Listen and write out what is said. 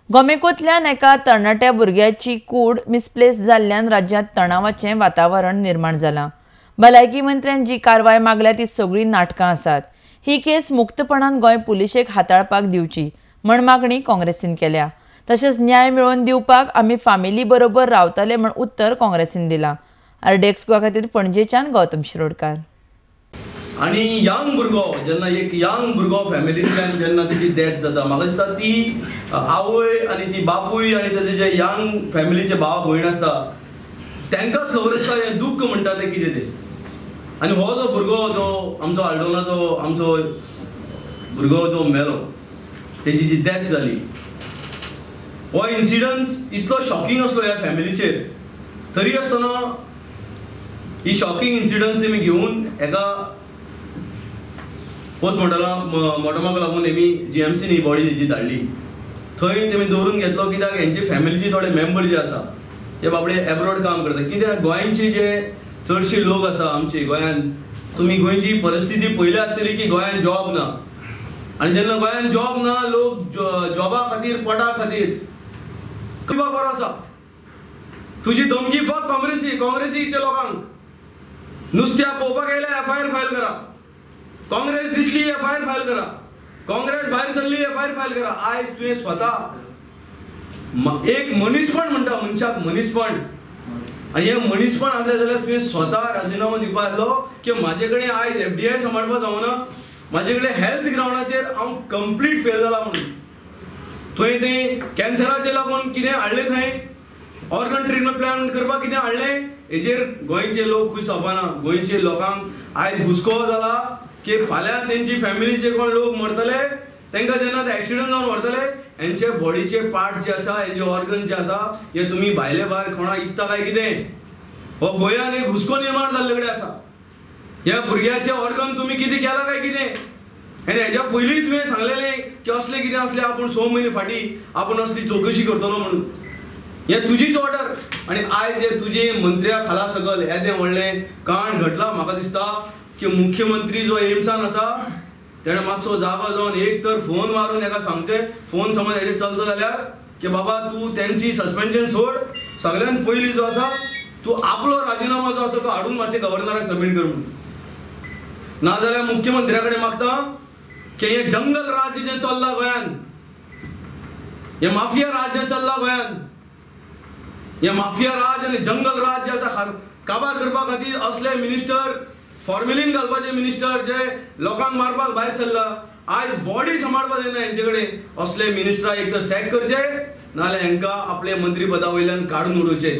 गोमेकोंतल्यान एका तरणाट्या भुरग्याची कूड मिसप्लेस जाल्ल्यान राज्यांत तणावाचें वातावरण निर्माण जालां. भलायकी मंत्र्यान जी कारवाय मागल्या ती सगळीं नाटकां आसात. ही केस मुक्तपणान गोंय पुलिशेक हाताळपाक दिवची म्हण मागणी काँग्रेसीन केल्या. तशेंच न्याय मेळोवन दिवपाक आमी फामिली बरोबर रावतले म्हण उत्तर काँग्रेसीन दिलां. आरडीएक्स गोवा खातीर पणजेच्यान गौतम शिरोडकार. आनी यंग भुरगो जेन्ना एक यंग भुरगो फॅमिलींतल्यान जेन्ना तेजी डेथ जाता, म्हाका दिसता ती आवय आनी ती बापूय आनी तेजे जे यंग फॅमिलीचे भाव भयण आसता तांकांच खबर आसता हें दुख्ख म्हणटा तें कितें तें. आनी हो जो भुरगो जो आमचो आल्डोनाचो आमचो भुरगो जो मेलो तेजी जी डेथ जाली, हो इन्सिडन्स इतलो शॉकिंग आसलो ह्या फॅमिलीचेर, तरी आसतना ही शॉकिंग इन्सिडन्स तेमी घेवन एका पोस्टमॉर्टमा मोर्टमाक लागून हेमी जीएमसीन ही बॉडी तेजी धाडली. थंय तेमी दवरून घेतलो कित्याक हेंची फॅमिलीची थोडे मेंबर जे आसा ते बाबडे एब्रोड काम करता. कित्याक गोंयचे जे चडशे लोक आसा आमचे गोंयान, तुमी गोंयची परिस्थिती पळयल्या आसतली की गोंयान जॉब ना, आनी जेन्ना गोंयान जॉब ना लोक जॉबा खातीर पोटा खातीर बरो आसा. तुजी धमकी फक्त काँग्रेसी काँग्रेसीच्या लोकांक नुस्त्या पळोवपाक येयल्या एफआयआर फायल करा, काँग्रेस दिसली एफआयआर फायल करा, काँग्रेस भायर सरली एफआयआर फायल करा. आयज तुवें स्वता एक मनीसपण म्हणटा, मनशाक मनीसपण, आनी हें मनीसपण आसलें जाल्यार तुवें स्वता राजिनामो दिवपा आसलो की म्हाजे कडेन आयज एफडीआय सांबाळपाक जावना, म्हाजे कडेन हेल्थ ग्रावंडाचेर हांव कंप्लीट फेल जाला म्हणून. तुवें तें कॅन्सराचेर लागून कितें हाडलें, थंय ऑर्गन ट्रिटमेंट प्लान करपाक कितें हाडलें, हेजेर गोंयचे लोक खूश जावपाना. गोंयचे लोकांक आयज हुस्को जाला की फाल्यां तेंची फॅमिलीचे कोण लोक मरतले, तांकां जेन्ना ते एक्सिडंट जावन व्हरतले हेंचे बॉडीचे पार्ट जे आसा, हेंचे ऑर्गन जे आसा हे तुमी भायले भायर कोणाक इकता काय कितें, हो गोंयान एक हुस्को निर्माण जाल्ले कडेन आसा. ह्या भुरग्याचे ऑर्गन तुमी कितें केला काय कितें? आनी हेज्या पयलीं तुवें सांगलेलें की असलें कितें असलें आपूण 6 म्हयने फाटीं आपूण असली चवकशी करतलो म्हणून, हें तुजीच ऑर्डर. आनी आयज हे तुजे मंत्र्या खाला सकल येदें व्हडलें कांड घडलां. म्हाका दिसता की मुख्यमंत्री जो एम्सान आसा तेणें मातसो जागो जावन एक तर फोन मारून हेका सांगचें, फोन समज हेजेर चलता जाल्यार की बाबा तूं तेंची सस्पेन्शन सोड, सगळ्यान पयलीं जो आसा तूं आपलो राजिनामो जो आसा तो हाडून मातशें गव्हर्नराक सबमीट कर म्हणून. नाजाल्यार मुख्यमंत्र्या कडेन मागता की हें जंगल राज्य जें चल्लां गोंयान, हें माफिया राज्य चल्लां गोंयान, हें माफिया राज आनी जंगल राज्य आसा काबार करपा खातीर असले मिनिस्टर फॉर्मेलीन घालपाचे मिनिस्टर जे लोकांक मारपाक भायर सरला, आयज बॉडी सांबाळपाक जायना हेंचे कडेन. असले मिनिस्टराक एक तर सॅक करचे, नाजाल्यार हेंकां आपले मंत्रीपदा वयल्यान काडून उडोवचे.